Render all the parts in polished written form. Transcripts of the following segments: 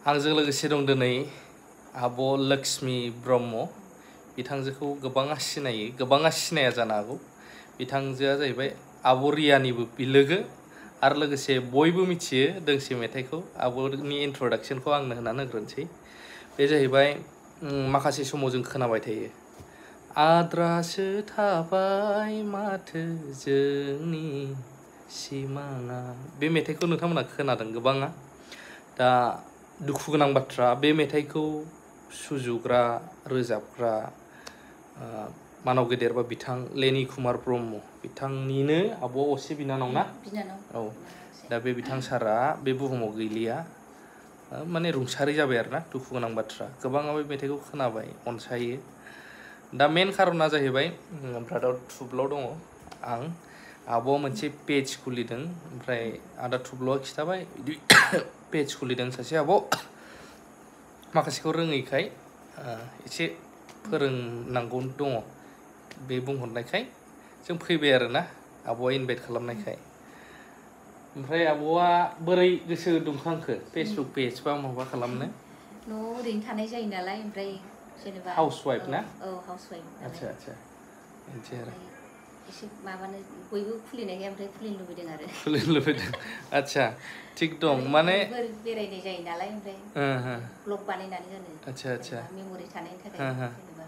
आंजों लोगोसे दं दिनै आब' लक्ष्मी ब्रह्म बिथांजोखौ गोबाङा सिनायो गोबाङा सिनाया जानो हागौ बिथांजोआ जाहैबाय आब' रियानिबो बिलोगो आरो लोगोसे बयबो मिथियो दोंसे मेथाइखौ आब'नि इन्ट्रडाक्सनखौ आंनो होनानै होग्रोनोसै बे जाहैबाय माखासे समाव जों खोनाबाय थायो आद्रासो थाबाय माथो जोंनि सिमाङा बे मेथाइखौ नोंथांमोना खोनादों गोबाङा दा दुखु गोनां बाथ्रा बे मेथाइखौ सुजुग्रा रोजाबग्रा मानव गेदेर बा बिथां लेनि कुमार ब्रह्म बिथांनिनो आब' असे बिनानाव ना औ दा बे बिथां सारा बे बुहुमाव गैलिया माने रुंसारि जाबाय आरोना दुखु गोनां बाथ्रा गोबाङा बे मेथाइखौ खोनाबाय अनसायो दा मेन खारना जाहैबाय ब्रादार थुब्लाव दङ आं आब'आ मोनसे पेज खुलिदों ओमफ्राय आदा थुब्ल'आ खिथाबाय बिदि पेज खुलिदों सासे आब' माखासेखौ रोङैखाय एसे फोरोंनांगौ दङ बे बुंहरनायखाय जों फैबाय आरोना आब'आ इनभाइट खालामनायखाय ओमफ्राय आब'आ बोरै गोसो दुंखांखो फेसबुक पेज बा माबा खालामनो न'आव ओरैनो थानाय जायो नालाय ओमफ्राय जेनेबा हाउसवाइफ ना औ हाउसवाइफ आच्छा आच्छा बिदि आरो एसे माबानो बयबो खुलिनायखाय ओमफ्राय खुलिनो लुबैदों आरो खुलिनो लुबैदों आच्छा थिग दं माने बेरायनाय जायो नालाय ओमफ्राय ब्लग बानायनानै होनो आच्छा आच्छा मेम'रि थानायनि थाखाय जेनेबा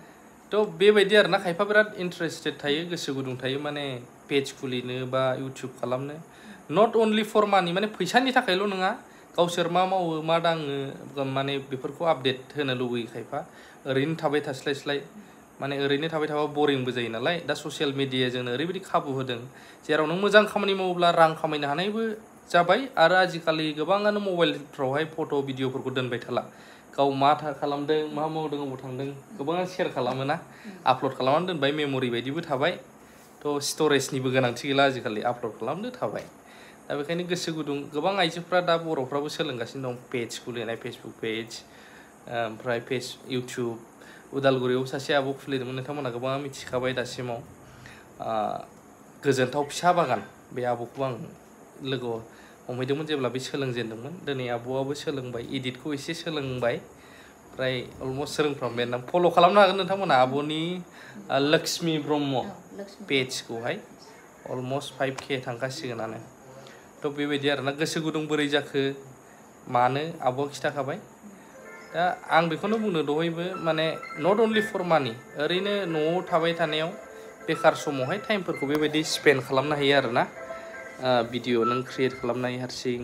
थ' बेबायदि आरोना खायफा बिराद इन्टारेस्टेड थायो गोसो गुदुं थायो माने पेज खुलिनो बा इउटिउब खालामनो नट अनलि फर मानि माने फैसानि थाखायल' नङा गावसोर मा मावो मा दाङो माने बेफोरखौ आपडेट होनो लुबैयो खायफा ओरैनो थाबाय थास्लायस्लाय माने ओरैनो थाबाय थाबा बरिंबो जायो नालाय दा ससियेल मिडिया जोंनो ओरैबायदि खाबु होदों जेराव नों मोजां खामानि मावोब्ला रां खामायनो हानायबो जाबाय आरो आजिखालि गोबाङानो मबाइलफ्रावहाय फट' भिडिअफोरखौ दोनबाय थाला गाव मा खालामदों मा मावदों अबाव थांदों गोबाङा शेयार खालामो ना आपल'ड खालामनानै दोनबाय मेम'रि बायदिबो थाबाय थ' स्टरेजनिबो गोनांथि गैला आजिखालि आपल'ड खालामदो थाबाय दा बेखायनो गोसो गुदुं गोबां आइजोफ्रा दा बर'फ्राबो सोलोंगासिनो दं पेज खुलिनाय फेसबुक पेज ओमफ्राय इउटिउब उदालगुरियाव सासे आब' खुलिदोंमोन नोंथांमोना गोबाङा मिथिखाबाय दासिमाव गोजोनथाव फिसा बागान बे आब'खौ आं लोगो हमहैदोंमोन जेब्ला बे सोलोंजेनदोंमोन दिनै आब'आबो सोलोंबाय इडिटखौ एसे सोलोंबाय ओमफ्राय अलमस्ट सोलोंफ्रामबाय ना फल' खालामनो हागोन नोंथांमोना आब'नि लक्ष्मी ब्रह्म पेजखौहाय अलमस्ट 5K थांखासिगोनानो थ' बेबायदि आरोना गोसो गुदुं बोरै जाखो मानो आब'आ खिथाखाबाय दा आं बेखौनो बुंनो दहायबो माने नट अनलि फर मानि ओरैनो न'आव थाबाय थानायाव बेखार समावहाय टाइमफोरखौ बेबायदि स्पेन्ड खालामनो हायो आरोना भिडिअ नों क्रियेट खालामनाय हारसिं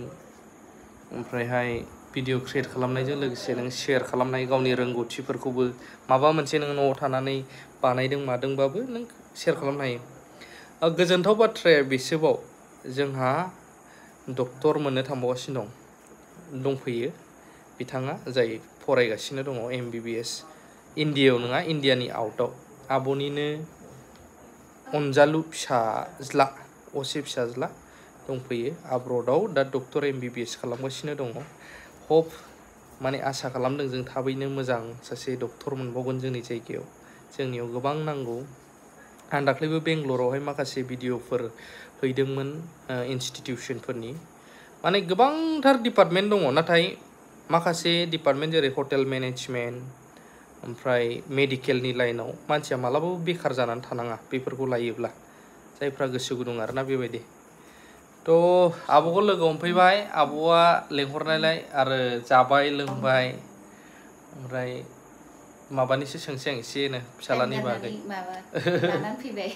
ओमफ्रायहाय भिडिअ क्रियेट खालामनायजों लोगोसे नों शेयार खालामनाय गावनि रोंगौथिफोरखौबो माबा मोनसे नों न'आव थानानै बानायदों मादोंबाबो नों शेयार खालामनो हायो गोजोनथाव बाथ्राया बिसोबाव जोंहा डक्टर मोननो थांबावगासिनो दंफैयो बिथाङा जाय फरायगासिनो दङ MBBS इण्डियायाव नङा इण्डियानि आउटआव आब'निनो अनजालु फिसाज्ला असे फिसाज्ला दंफैयो आब्रडआव दा डक्टर MBBS खालामगासिनो दङ हप माने आसा खालामदों जों थाबैनो मोजां सासे डक्टर मोनबावगोन जोंनि जायगायाव जोंनियाव गोबां नांगौ आं दाख्लैबो बेंगलरावहाय माखासे भिडिअफोर हैदोंमोन इनस्टिटिउसनफोरनि माने गोबांथार डिपार्टमेन्ट दङ नाथाय माखासे डिपार्टमेन्ट जेरै हटेल मेनेजमेन्ट ओमफ्राय मेडिकेलनि लाइनाव मानसिया मालाबाबो बेखार जानानै थानाङा बेफोरखौ लायोब्ला जायफ्रा गोसो गुदुं आरोना बेबायदि थ' आब'खौ लोगो हमफैबाय आब'आ लेंहरनायलाय आरो जाबाय लोंबाय ओमफ्राय माबानिसो सोंसै आं एसेनो फिसालानि बागै लानानै फैबाय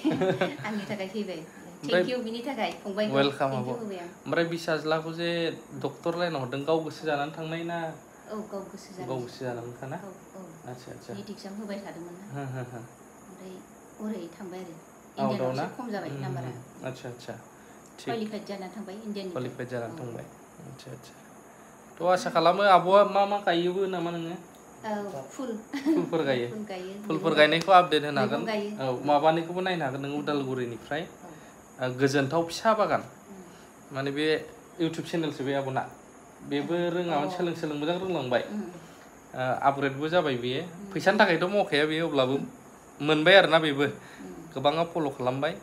आंनि थाखाय फैबाय थेंक इउ बिनि थाखाय फंबाय वेलकाम आब' ओमफ्राय फिसाज्लाखौ जे डक्टर लाइनाव हरदों गाव गोसो जानानै थांनाय ना औ गाव गोसो जानानैखाना आच्छा निट एग्जाम होबाय थादोंमोन ना ओमफ्राय ओरै थांबाय आरो इण्डियानाव एसे खम जाबाय नाम्बारा आच्छा आच्छा क्वालिफाइड जानानै थांबाय इण्डियाननि क्वालिफाइड जानानै थांबाय आच्छा आच्छा थ' आसा खालामो आब'आ मा गायोबो नामा नोङो फुलफोर गायो फुलफोर गायनायखौ आपडेट होनो हागोन औ माबानिखौबो नायनो हागोन नोङो उदालगुरिनिफ्राय गोजोनथाव फिसा बागान माने बे इउटिउब चेनेलसो बे आब'ना बेबो रोङामोन सोलों मोजां रोंलांबाय आपग्रेडबो जाबाय बेयो फैसानि थाखायथ' मावखाया बेयो अब्लाबो मोनबाय आरोना बेबो गोबाङा फल' खालामबाय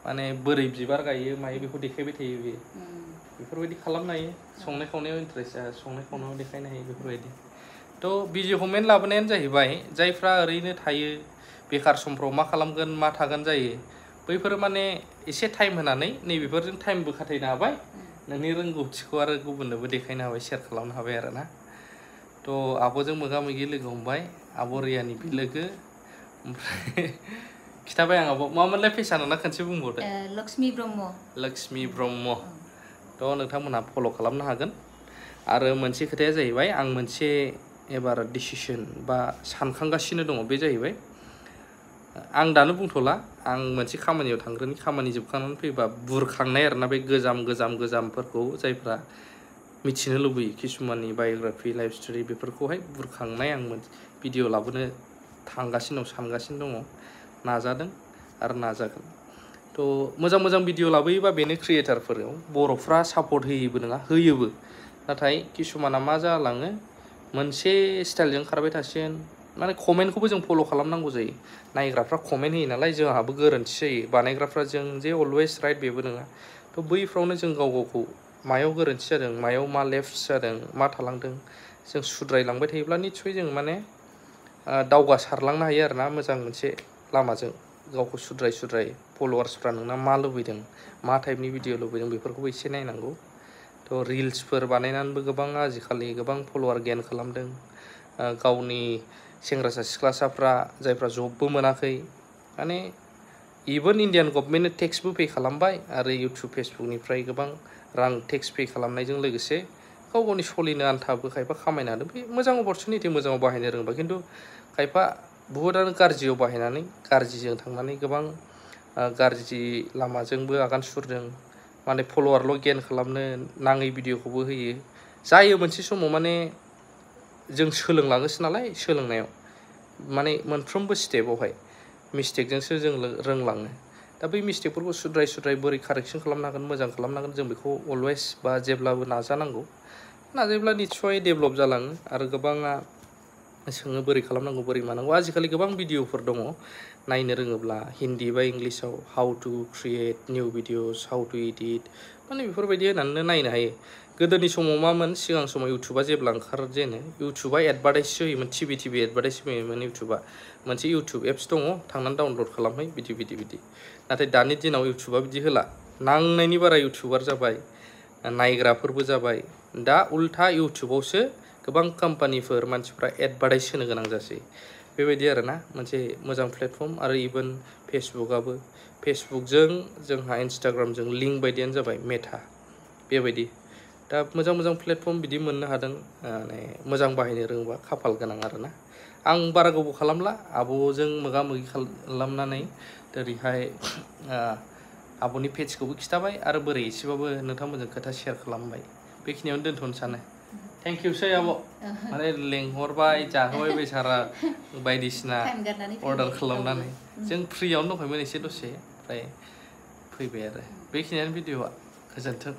माने बोरै बिबार गायो मायो बेखौ देखायबाय थायो बेयो बेफोरबायदि खालामनो हायो संनाय खावनायाव इन्टारेस्ट संनाय खावनायाव देखायनो हायो बेफोरबायदि थ' भिडिअखौ मेन लाबोनायानो जाहैबाय जायफ्रा ओरैनो थायो बेखार समफ्राव मा खालामगोन मा थागोन जायो बैफोरो माने एसे टाइम होनानै नैबेफोरजों टाइमबो खाथायनो हाबाय नोंनि रोंगौथिखौ आरो गुबुननोबो देखायनो हाबाय शेयार खालामनो हाबाय आरो ना थ' आब'जों मोगा मोगि लोगो हमबाय आब' रियानि बिलोगो ओमफ्राय खिथाबाय आं आब' मामोनलाय फेसा नोंना खनसे बुंबावदो लक्ष्मी ब्रह्म लक्ष्मी ब्रह्म थ' नोंथांमोनहा फल' खालामनो हागोन आरो मोनसे खोथाया जाहैबाय आं मोनसे एबार डिसिसन बा सानखांगासिनो दङ बे जाहैबाय आं दानो बुंथ'ला आं मोनसे खामानियाव थांग्रोनि खामानि जोबखांनानै फैबा बुरखांनाय आरोना बे गोजामफोरखौ जायफ्रा मिथिनो लुबैयो किसुमाननि बाय'ग्राफि लाइफ स्ट'रि बेफोरखौहाय बुरखांनाय आं भिडिअ लाबोनो थांगासिनो दं सानगासिनो दङ नाजादों आरो नाजागोन थ' मोजां भिडिअ लाबोयोबा बेनो क्रिएटारफोराव बर'फ्रा सापर्ट होयोबो नङा होयोबो नाथाय किसुमाना मा जालाङो मोनसे स्टाइलजों खारबाय थासिगोन माने कमेन्टखौबो जों फल' खालामनांगौ जायो नायग्राफ्रा कमेन्ट होयो नालाय जोंहाबो गोरोन्थि जायो बानायग्राफ्रा जों जे अलवेज राइट बेबो नङा थ' बैफ्रावनो जों गावखौ मायाव गोरोन्थि जादों मायाव मा लेफ्ट जादों मा थालांदों जों सुद्रायलांबाय थायोब्ला निस्सय जों माने दावगासारलांनो हायो आरोना मोजां मोनसे लामाजों गावखौ सुद्राय फल'वार्सफ्रा नोंना मा लुबैदों मा टाइपनि भिडिअ लुबैदों बेफोरखौबो एसे नायनांगौ थ' रिल्सफोर बानायनानैबो गोबां आजिखालि गोबां फल'वार गेइन खालामदों गावनि सेंग्रासा सिख्लासाफ्रा जायफ्रा जबबो मोनाखै माने इभेन इण्डियान गभर्नमेन्टनो टेक्सबो पे खालामबाय आरो इउटुब फेसबुकनिफ्राय गोबां रां टेक्स पे खालामनायजों लोगोसे गावनि सलिनो आन्थाबो खायफा खामायनो हादों बे मोजां अपरसुनिटि मोजाङाव बाहायनो रोंबा खिन्थु खायफा बुहुदआनो गाज्रियाव बाहायनानै गाज्रिजों थांनानै गोबां गाज्रि लामाजोंबो आगान सुरदों माने फल'वारल' गेइन खालामनो नाङै भिडिअखौबो होयो जायो मोनसे समाव माने जों सोलोंलाङोसो नालाय सोलोंनायाव माने मोनफ्रोमबो स्टेपावहाय मिस्टेकजोंसो जों रोंलाङो दा बै मिस्टेकफोरखौ सुद्राय बोरै कारेक्सन खालामनो हागोन मोजां खालामनो हागोन जों बेखौ अलवेज बा जेब्लाबो नाजानांगौ नाजायोब्ला निस्सय डेभेलप जालाङो आरो गोबाङा सोङो बोरै खालामनांगौ बोरै मानांगौ आजिखालि गोबां भिडिअफोर दङ नायनो रोङोब्ला हिन्दी बा इंलिसाव how to create new videos how to edit माने बेफोरबायदि होनानैनो नायनो हायो गोदोनि समाव मामोन सिगां समाव इउटुबा जेब्ला ओंखारजेनो इउटुबा एडभार्टाइज होयोमोन टिभि एडभार्टाइज होयोमोन इउटुबा मोनसे इउटुब एप्स दङ थांनानै डाउनलड खालामहै बिदि नाथाय दानि दिनाव इउटुबा बिदि होला नांनायनि बारा इउटुबार जाबाय नायग्राफोरबो जाबाय दा उल्था इउटुबावसो गोबां कम्पानिफोर मानसिफ्रा एडभार्टाइज होनो गोनां जासै बेबायदि आरोना मोनसे मोजां प्लेटफर्म आरो इभेन फेसबुकजों जोंहा इन्सटाग्रामजों लिंक बायदियानो जाबाय मेटा बेबायदि दा मोजां प्लेटफर्म बिदि मोननो हादों माने मोजां बाहायनो रोङोबा खाफाल गोनां आरोना आं बारा गोबाव खालामला आब'जों मोगा मोगि खालामनानै ओरैहाय आब'नि पेजखौबो खिथाबाय आरो बोरै एसेबाबो नोंथांमोनजों खोथा शेयार खालामबाय बेखिनियावनो दोनथ'नो सानो थेंक इउसै आब' माने लेंहरबाय जाहोबाय बेसारा बायदिसिना अर्डार खालामनानै जों फ्रियावनो दंखायोमोन एसे दसे ओमफ्राय फैबाय आरो बेखिनियानो भिडिअआ गोजोन्थों